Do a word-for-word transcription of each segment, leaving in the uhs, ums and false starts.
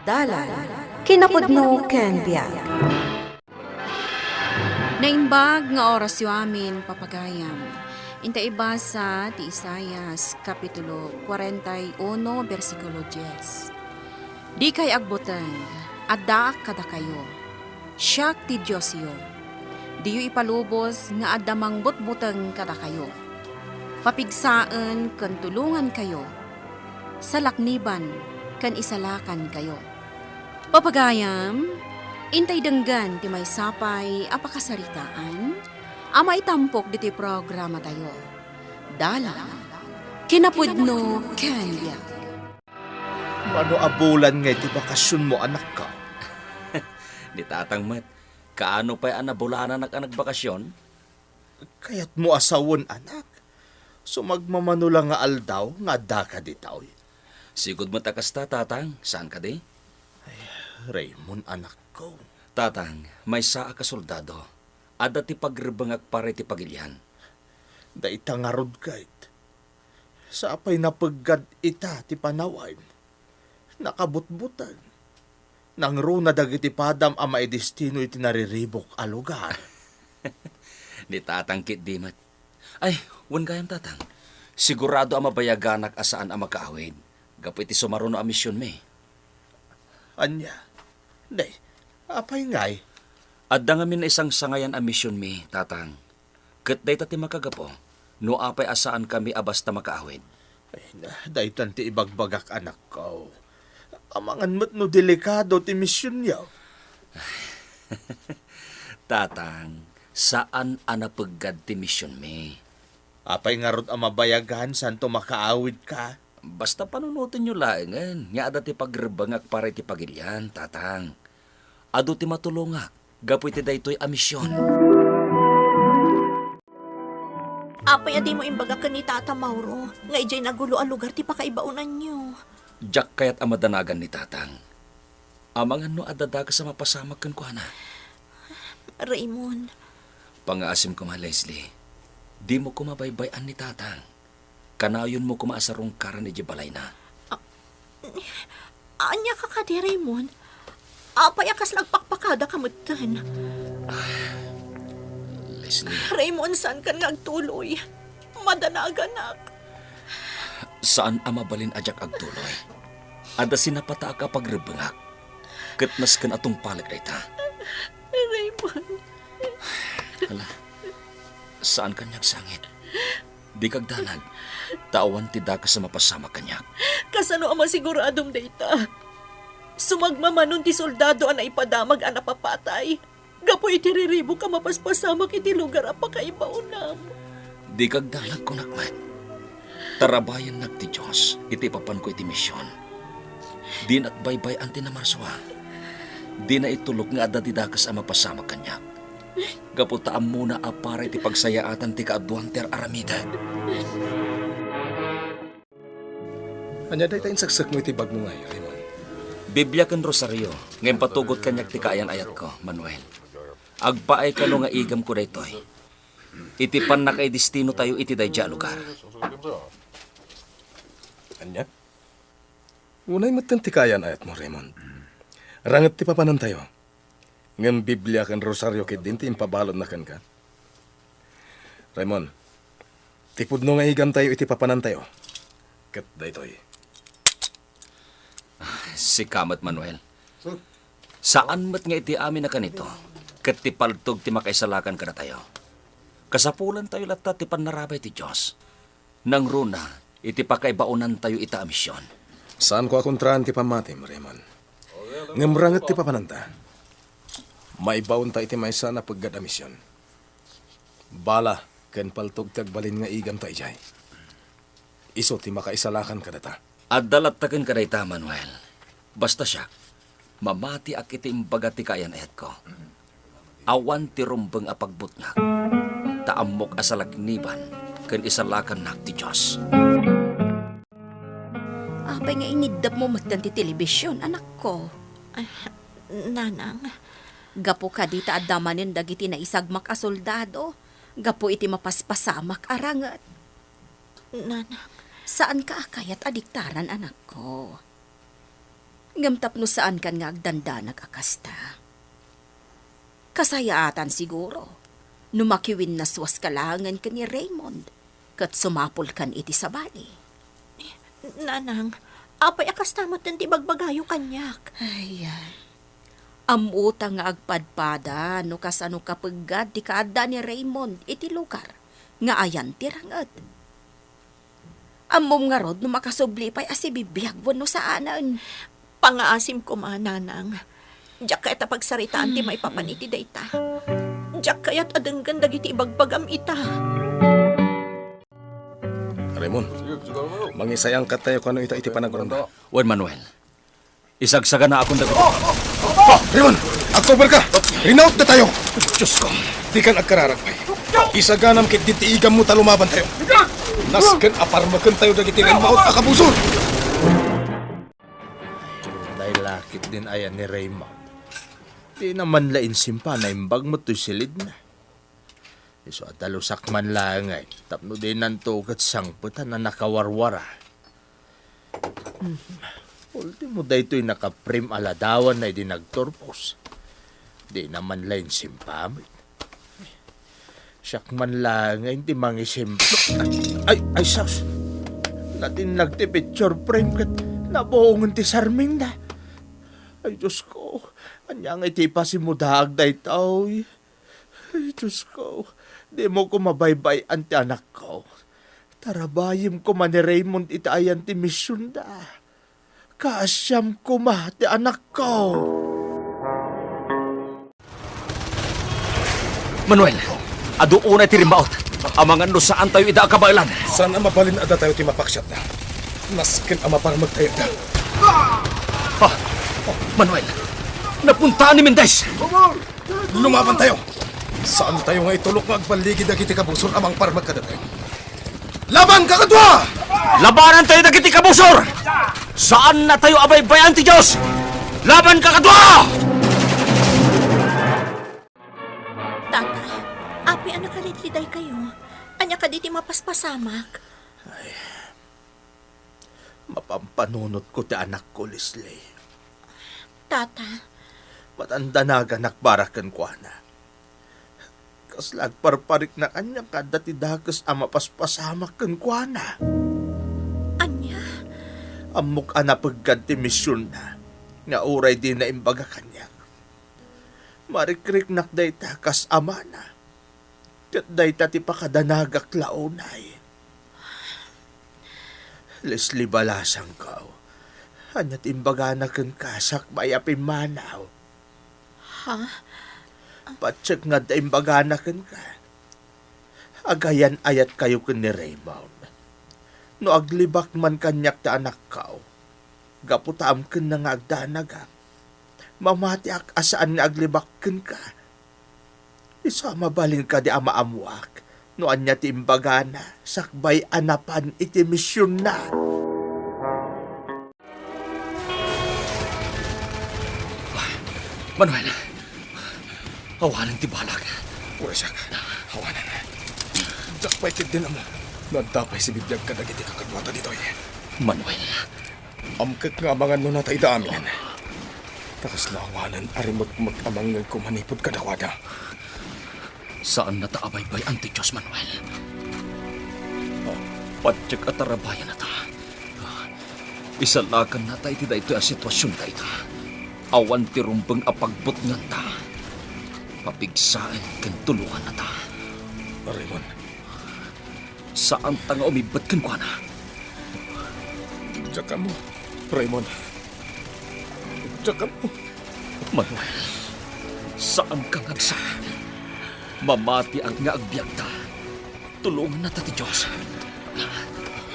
Dalan, kinapudno ken biag. Naimbag nga orasyo amin, papagayam. Inta ibasa ti Isaias, Kapitulo kuarenta y uno, bersikulo dies. Dikay agbuteng, addaak kadakayo. Siak ti Diosyo. Diyo ipalubos nga adda mangbutbuteng kadakayo. Papigsaen ken tulongankayo. Salakniban ken isalakankayo. Papagayam, intay denggen ti maysa pay a pakasaritaan a maitampok ditoy programatayo. Dalan, kinapudno ken biag. Mano a bulan ngay ti bakasionmo, anakko? Ni tatang met, kaano pay a nabulananak a nagbakasion? Kayatmo a sawen, anak? Sumagmamano la nga aldaw nga addaka ditoy. Sigud met a kasta, tatang, saan kadi? Ay, Raymond, anakko. Tatang, maysa a kasoldado. Adda ti pagrebengak para iti pagilian. Dayta ngarud ket, sa apay napeggad ita ti panawen? Nakabutbuteng. Nangruna dagiti padam a maidestino iti nariribuk a lugar. Ni tatang ketdi met. Ay, wen gayam, tatang. Sigurado a mabayaganak a saan a makaawid gapu iti sumaruno a misionmi. Ania? Nay, apay ngay? Adda ngamin naisangsangayan a misionmi, tatang. Ket dayta ti makagapu no apay a saankami a basta makaawid. Ay, na, daytan ti ibagbagak, anakko. Amangan met no delikado ti misionyo. Tatang, saan a napeggad ti misionmi. Apay ngarud a mabayagan santo makaawidka? Basta panunotenyo laengen nga adda ti pagrebengak para iti pagilian, tatang. Adu ti matulongak gapu iti daytoy a mision. Apay a dimo imbaga ken ni Tata Mauro nga idiay nagulo a lugar ti pakaibaonanyo? Diak kayat a madanagan ni tatang. Amangan no adda dakes a mapasamak kenkuana. Raymond. Pangaasim koma, Leslie. Dimo koma baybay-an ni tatang. Kanayonmo koma a sarungkaran idiay balayna. A-, ania ka kadi, Raymond? Apay a kasla agpakpakada ka metten? Leslie. Raymond, saankan nga agtuloy? Madanaganak. Saan a mabalin a diak agtuloy. Adda sinapataak a pagrebengak. Ket nasken a tungpalek dayta. Raymond. Hala, saankan nga agsangit. Dika agdanag, ta awan ti dakes a mapasamak kaniak. Kasano a masiguradom dayta? Sumagmamanon ti soldado a naipadamag a napapatay gapu iti riribuk a mapaspasamak iti lugar a pakaibaonam. Dika agdanag, kunak met. Tarabayannak ti Dios iti ipapanko iti mision. Dinak baybay-an ti namarsua. Dina itulok nga adda ti dakes a mapasamak kaniak. Gapu ta ammona a para iti pagsayaatan ti kaaduan ti ar-aramidek. Ania dayta insaksekmo iti bagmo ngay, Raymond? Biblia ken rosario nga impatugot kaniak ti kaayan-ayatko, Manuel. Agpaay kano nga igamko daytoy iti pannakaidestinotayo iti daydiay a lugar. Ania? Unay metten ti kaayan-ayatmo, Raymond. Ranget ti papanantayo. Ngem Biblia ken rosario ketdin ti impabaludna kenka. Raymond, ti pudno nga igamtayo iti papanantayo ket daytoy. Sika met, Manuel. Saan met nga iti amin a kanito ket ti paltog ti makaisalakan kadatayo. Kasapulantayo latta ti pannarabay ti Dios. Nangruna iti pakaibaonantayo ita a mision. Saanko a kontraan ti pammatim, Raymond. Ngem ranget ti papananta. Maibaonta iti maysa a napeggad a mision. Bala ken paltog ti agbalin nga igamta idiay. Isu ti makaisalakan kadata. Adda latta kenka dayta, Manuel. Basta siak, mamatiak iti imbaga ti kaayan-ayatko. Awan ti rumbeng a pagbutngak, ta ammok a salakniban ken isalakannak ti Dios. Apay nga iniddapmo metten ti telebision, anakko? Ah, nanang. Gapu kadi ta adda manen dagiti naisagmak a soldado gapu iti mapaspasamak a ranget. Nanang. Saanka a kayat a diktaran, anakko. Ngem tapno saankan nga agdandanag a kasta. Kasayaatan siguro no makiwinnaswaska laengen ken ni Raymond ket sumapulkan iti sabali. Nanang, apay a kasta met ti ibagbagayo kaniak? Ay, ah. Ammota nga agpadpada no kasano kapeggad ti kaadda ni Raymond iti lugar nga ayan ti ranget. Ammom ngarud no makasubli pay a sibibiag wenno saanen. Pangaasim koma, Nanang. Diak kayat a pagsaritaan ti maipapan iti dayta. Diak kayat a denggen dagiti ibagbagam ita. Raymond, mangisayangkattayo kano ita iti panagrumna. Wen, Manuel. Isagsaganaakon dagiti. Raymond, agtuber ka! Rinautdatayo! Diosko! Dikan agkararag pay. Isaganam ketdi ti igammo ta lumabantayo. Nasken a parmekentayo dagiti rimmaut a kabusor! Ay, la ketdin aya ni Raymond. Dina man la insimpa, naimbag met toy silidna. Isu a dalusak man laengen tapno dinanto ket sangpetan a nakawarwara. Hmm. Ultimo daytoy nakaprim a ladawanna idi nagturpos. Dina man la insimpa met. Siak man laengen ti mangisimpa. Ay, ay, sus! Natinnag ti picture frame ket nabuongen ti sarmingna. Ay, Diosko, ania ngay ti ipasimudaag daytoy? Ay, Diosko, dimo koma baybay-an ti anakko. Tarabayem koma ni Raymond iti ayan ti misionda. Kaasiam koma ti anakko. Manuel, adu unay ti rimmaut. Amangan no saantayo ida a kabaelan. Saan a mabalin a datayo ti mapaksiatda. Nasken a maparmektayo ida. Ah, Manuel, napuntaan ni Mendez. Lumabantayo! Saantayo nga itulok nga agballigi dagiti kabusor a mangparmek kadatayo. Laban, kakadua! Labanantayo dagiti kabusor! Saannatayo a baybay-an ti Dios! Laban, kakadua! Tata, apay a nakaridridaykayo? Ania kadi ti mapaspasamak? Ay, mapampanunotko ti anakko, Leslie. Tata. Madandanaganak para kenkuana. Kasla agparparikna kaniak nga adda ti dakes a mapaspasamak kenkuana. Ania? Ammok a napeggad ti misionna nga uray dina imbaga kaniak. Marikriknak dayta kas amana. Ket dayta ti pakadanagak la unay. Leslie, balasangko. Ania ti imbagana kenka sakbay a pimmanaw? Ha? Patiek nga adda imbagana kenka. Agayan-ayatkayo ken ni Raymond. No aglibak man kaniak ti anakko, gapu ta amkenna nga agdanagak, mamatiak a saan nga aglibak kenka. Isu a mabalin kadi a maammoak no ania ti imbagana sakbay a napan iti misionna? Manuel, awanen ti balak. Uray siak. Awanen. Diak pay ketdin ammo no adda pay sibibiag kadagiti kakaduata ditoy. Manuel, amkek nga amangan no natayda amin. Ta kasla awanen a rimekmek a mangngegko manipud kadakuada. Saannata a baybay-an ti Dios, Manuel. Patiek a tarabayannata. Isalakannata iti daytoy a situasionta ita. Awan ti rumbeng a pagbutnganta. Papigsaen ken tulongannata. Raymond. Saanta nga umibbet kenkuana. Diak ammo, Raymond. Diak ammo. Manuel, saanka nga agsakit. Mamatiak nga agbiagta. Tulongannata ti Dios.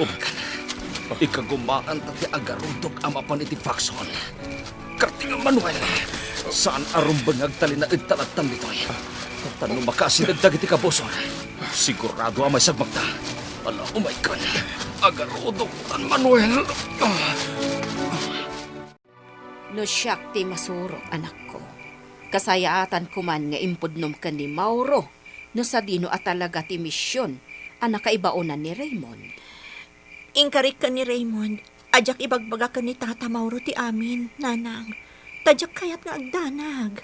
Umikan. Ikagumaanta ti agarudok a mapan iti Foxhall. Karti nga, Manuel, saan a rumbeng nga agtalinaed ta lattan ditoy. Ta no makasideg dagiti kabusor, sigurado a maisagmakta. Ala, umaykan. Agarudok tan, Manuel. No siak ti masurot, anakko, kasayaatanko man nga impudnom ken ni Mauro no sadino a talaga ti mision a nakaibaonan ni Raymond. Inkarik ken ni Raymond, Diak ibagbaga ken ni Tata Mauro ti amin, Nanang, ta diak kayat nga agdanag.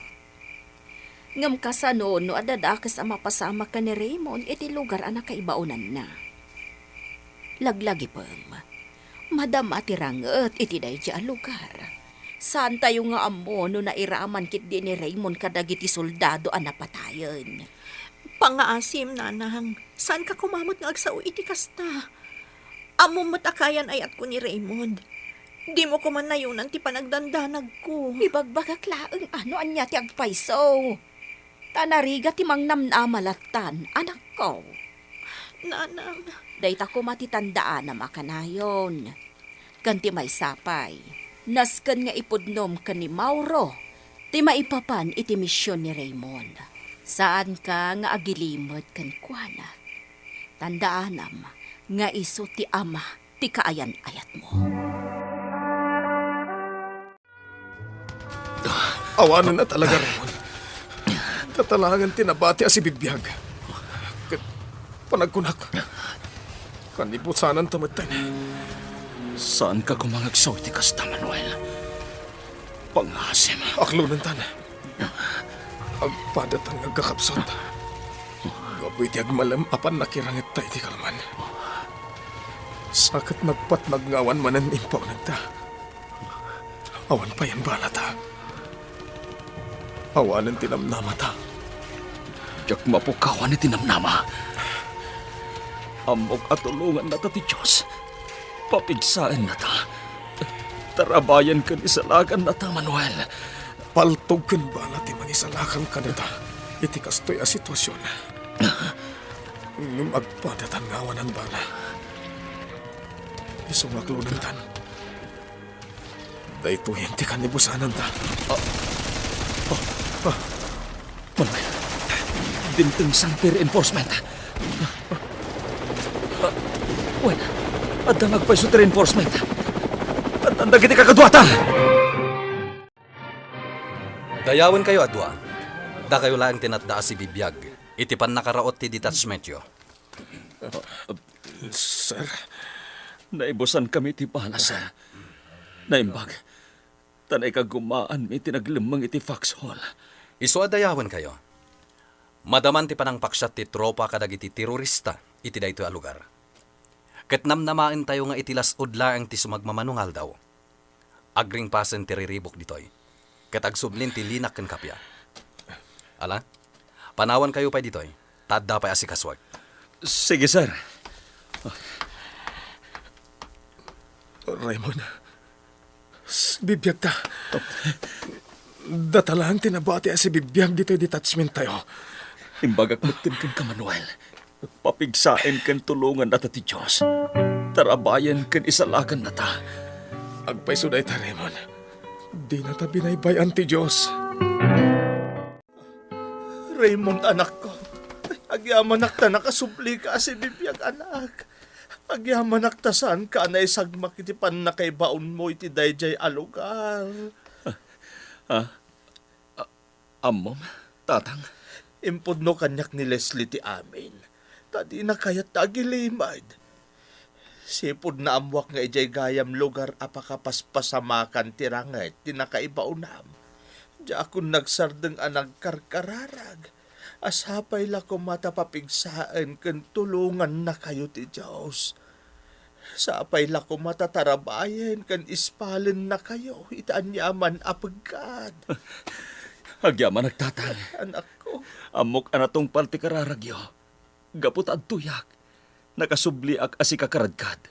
Ngem kasano no adda dakes a mapasamak ken ni Raymond iti lugar a nakaibaonanna? Laglagipem, madama ti ranget iti daydiay a lugar. Saantayo nga ammo no nairaman ketdi ni Raymond kadagiti soldado a napatayen. Pangngaasim, Nanang. Saanka koma met nga agsao iti kasta. Ammom met a kayan-ayatko ni Raymond. Dimo koma nayonan ti panagdandanagko. Ibagbagak laeng a no ania ti agpayso. Ta narigat ti mangnamnama lattan, anakko. Nanang. Dayta koma ti tandaanam a kanayon. Ken ti maysa pay, nasken nga ipudnom ken ni Mauro ti maipapan iti mision ni Raymond. Saanka nga agilimed kenkuana. Tandaanam nga isu ti ama ti kaayan-ayatmo. Awanen a talaga, Raymond. Tatalagen ti nabati a sibibiag. Ket panagkunak, kanibusananta metten. Saanka koma nga agsaw iti kasta, Manuel. Pangngaasim. Aklonentan. Agpadatan nga agkakabsat. Gapu iti agmalem a pannakirangetta iti kalman. Sa ket nagpatnag nga awan manen impaunegta. Awan payen balata. Awanen ti namnamata. Diak mapukawan iti namnama. Ammok a tulongannata ti Dios. Papigsaennata. Tarabayen ken isalakannata, Manuel. Paltog ken bala ti mangisalakan kadata iti kastoy a situasion. Ngem agpadatan nga awanan bala. Isu nga aklonentan. Daytoyen ti kanibusananta. Ah. Ah. Ah. Manuel, dimteng sangti reinforcement. Ah. Wen, adda nga agpayso ti reinforcement. Addan dagiti kakaduata. Dayawenkayo a dua. Dakayo laeng ti natda a sibibiag iti pannakaraot ti detachmentyo. Sir, naibusankami ti bala, sir. Naimbag, ta naikagumaanmi ti naglemmeng iti foxhole. Isu a dayawenkayo. Madaman ti panangpaksiat ti tropa kadagiti terorista iti daytoy a lugar. Ket namnamaentayo nga iti las-ud laeng ti sumagmamano nga aldaw, agringpasen ti riribuk ditoy, ket agsublin ti linak ken kappia. Ala, panawankayo pay ditoy, ta adda pay asikasuek. Sige, sir. Raymond, sibibiagta. Data laeng ti nabati a sibibiag ditoy detachment tayo. Imbagak metten kenka, Manuel. Papigsaen ken tulongannata ti Dios. Tarabayen ken isalakannata. Agpayso dayta, Raymond. Dinata binaybay-an ti Dios. Raymond, anakko, agyamanak ta nakasublika a sibibiag, anak. Agyamanak ta saanka a naisagmak iti pannakaibaonmo iti daydiay a lugar. Ah, ah, Ammom, Tatang? Impudno kaniak ni Leslie ti amin, ta dina kayat ta agilimed. Sipud naammoak nga idiay gayam lugar a pakapaspasamakan ti ranget ti nakaibaonam, diakon nagsardeng a nagkarkararag, a sapay la koma ta papigsaen ken tulongannakayo ti Dios. Sapay la koma ta tarabayen ken ispalennakayo iti aniaman a peggad. Agyamanak, Tatang. Anakko. Ammok a natungpal ti kararagyo. Gapu ta adtoyak, nakasubliak a sika karadkad.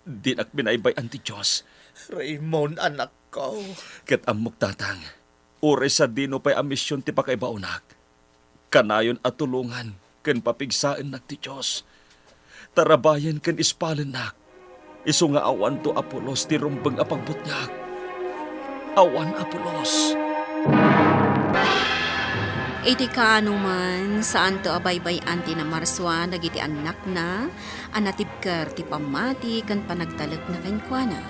Dinak binaybay-an ti Dios. Raymond, anakko. Ket ammok, Tatang, uray sadino pay a mision ti pakaibaonak, kanayon a tulongan ken papigsaennak ti Dios. Tarabayen ken ispalennak, isu nga awanto a pulos ti rumbeng a pagbutngak. Awan a pulos. Iti kaanoman, saanto a baybay-an ti namarsua dagiti annakna a natibker ti pammati ken panagtalekna kenkuana.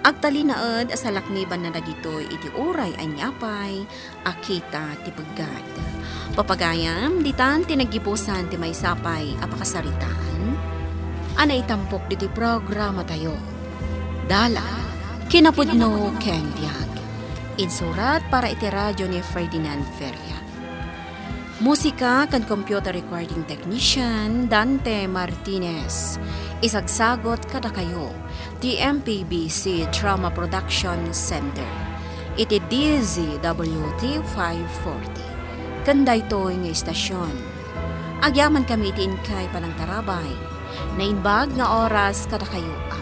Agtalinaed a salaknibanna dagitoy iti uray ania pay a kita ti peggad. Papagayam, ditan ti naggibusan ti maysa pay a pakasaritaan a naitampok ditoy programatayo. Dalan, kinapudno ken biag. Insurat para iti radyo ni Ferdinand Feria. Musika ken computer recording technician Dante Martinez. Isagsagot kadakayo ti M P B C Drama Production Center iti D Z W T five forty. Ken daytoy nga istasyon, agyamankami iti inkay panangtarabay. Naimbag nga oras kadakayo a